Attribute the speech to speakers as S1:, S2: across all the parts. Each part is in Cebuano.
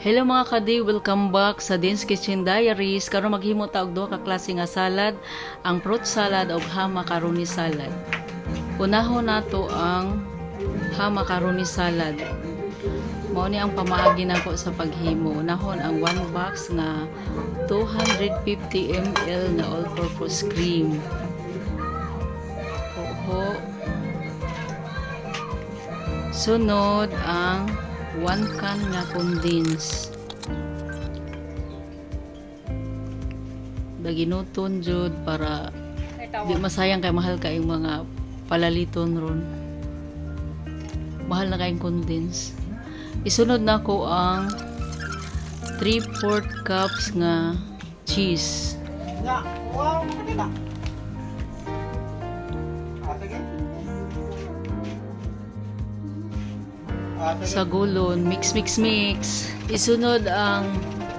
S1: Hello mga kadi, welcome back sa Dean's Kitchen Diaries. Karon maghimo ta og duha ka klase nga salad, ang fruit salad ug ham macaroni salad. Unahon nato ang ham macaroni salad. Mao ni ang pamaagi nako sa paghimo. Unahon ang 1 box nga 250 ml nga all-purpose cream. Oho. Sunod ang 1 can nga condense. Daginuton jud para di masayang kay mahal kayong mga palaliton ron. Mahal na kayong condense. Isunod na ko ang 3/4 cups nga cheese.
S2: Nga, wow, kanina. Ah, sige. Ah, sige.
S1: Sa gulon, mix, mix, mix. Isunod ang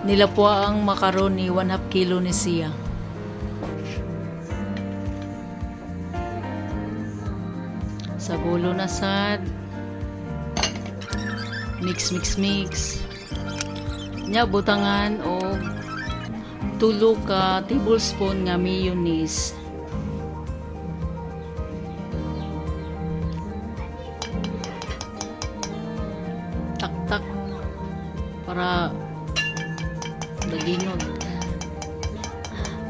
S1: nilapwa ang macaroni, 1/2 kilo ni siya. Sa gulo na sad. Mix, mix, mix. Nya butangan og tulo ka tablespoon nga mayonnaise. Taktak para daginod.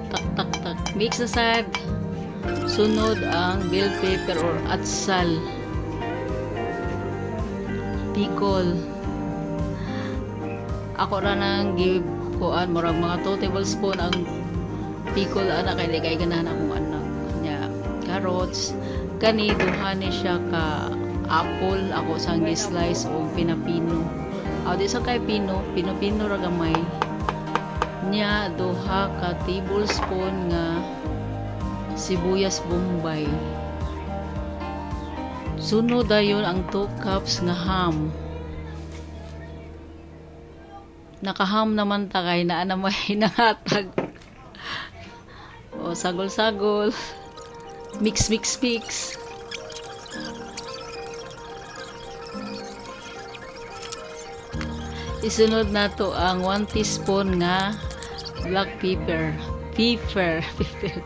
S1: Tak tak tak. Mix na sad. Sunod ang bell pepper or atsal. Pickle. Ako ra nang give kuan murag mga 2 tablespoon ang pickle ana kay di kay ganahan akong anak. Nya carrots kani duha ni siya ka apple ako sang gi-slice og pinapino. Aw di sa kay pino, pino-pino ra gamay. Nya duha ka tablespoon nga sibuyas bombay. Sunod dayon ang 2 cups nga ham. Nakaham naman ta kay naa na may nangatag. O sagol-sagol. Mix, mix, mix. Isunod nato ang 1 teaspoon nga black pepper. Pepper. Pepper.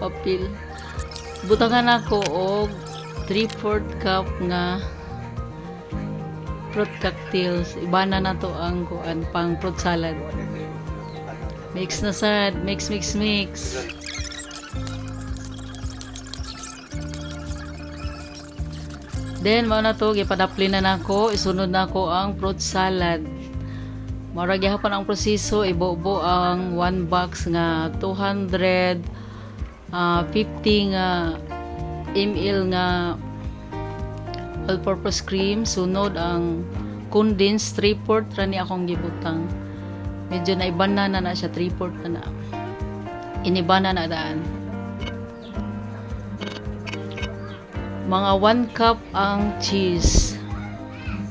S1: Papel. Butangan ako og 3/4 cup nga fruit cocktails. Ibana na to ang kuan pang fruit salad. Mix na sad. Mix, mix, mix. Then, mao na to, gipadapli na nako, isunod na ko ang fruit salad. Mao ra gihapon ang proseso, ibubo ang 1 box nga 250 nga ml nga all-purpose cream. Sunod ang condensed 3/4 ra ni akong gibutang. Medyo naibana na na siya, 3/4 na na. Inibana na daan. Mga 1 cup ang cheese.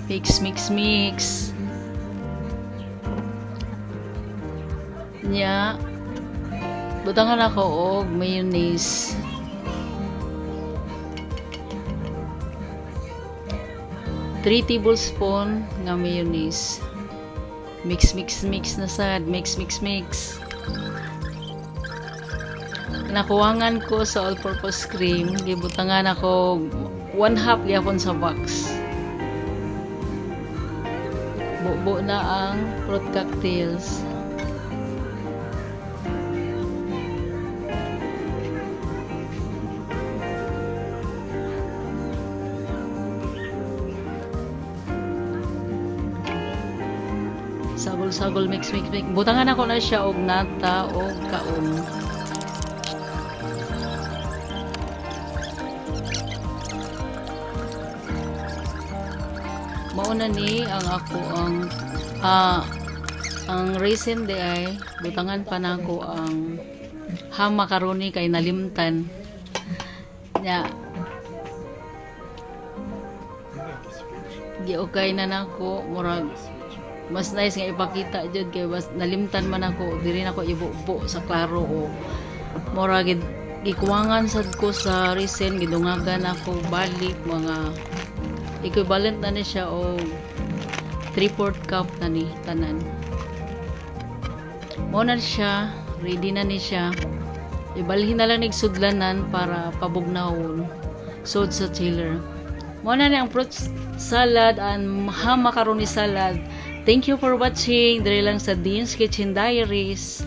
S1: Mix, mix, mix. Nya, butangan ako og mayonnaise. 3 tablespoon nga mayonnaise. Mix, mix, mix na sad. Mix, mix, mix. Nakuwangan ko sa all-purpose cream. Gibutangan ako 1/2 gyapon sa box. Bubo na ang fruit cocktails. Sagol-sagol, mix, mix, mix. Butangan ako na siya og nata og kaong. Mauna ni ang ako ang raisin di ay butangan pa nako ang ham macaroni kay nalimtan. Nya giukay na nako, murag mas nice nga ipakita jud kay mas nalimtan man ako diri nako ibubo sa klaro o murag gikuwangan sad ko sa recent gidungagan ako balik mga equivalent na ni siya og 3/4 cup na ni tanan. Mao na siya, ready na ni siya. Ibalhin na lang nig sudlanan para pabugnawon. Sud sa chiller. Mao na ni ang fruit salad and ham macaroni salad. Thank you for watching. Dire lang sa Dean's Kitchen Diaries.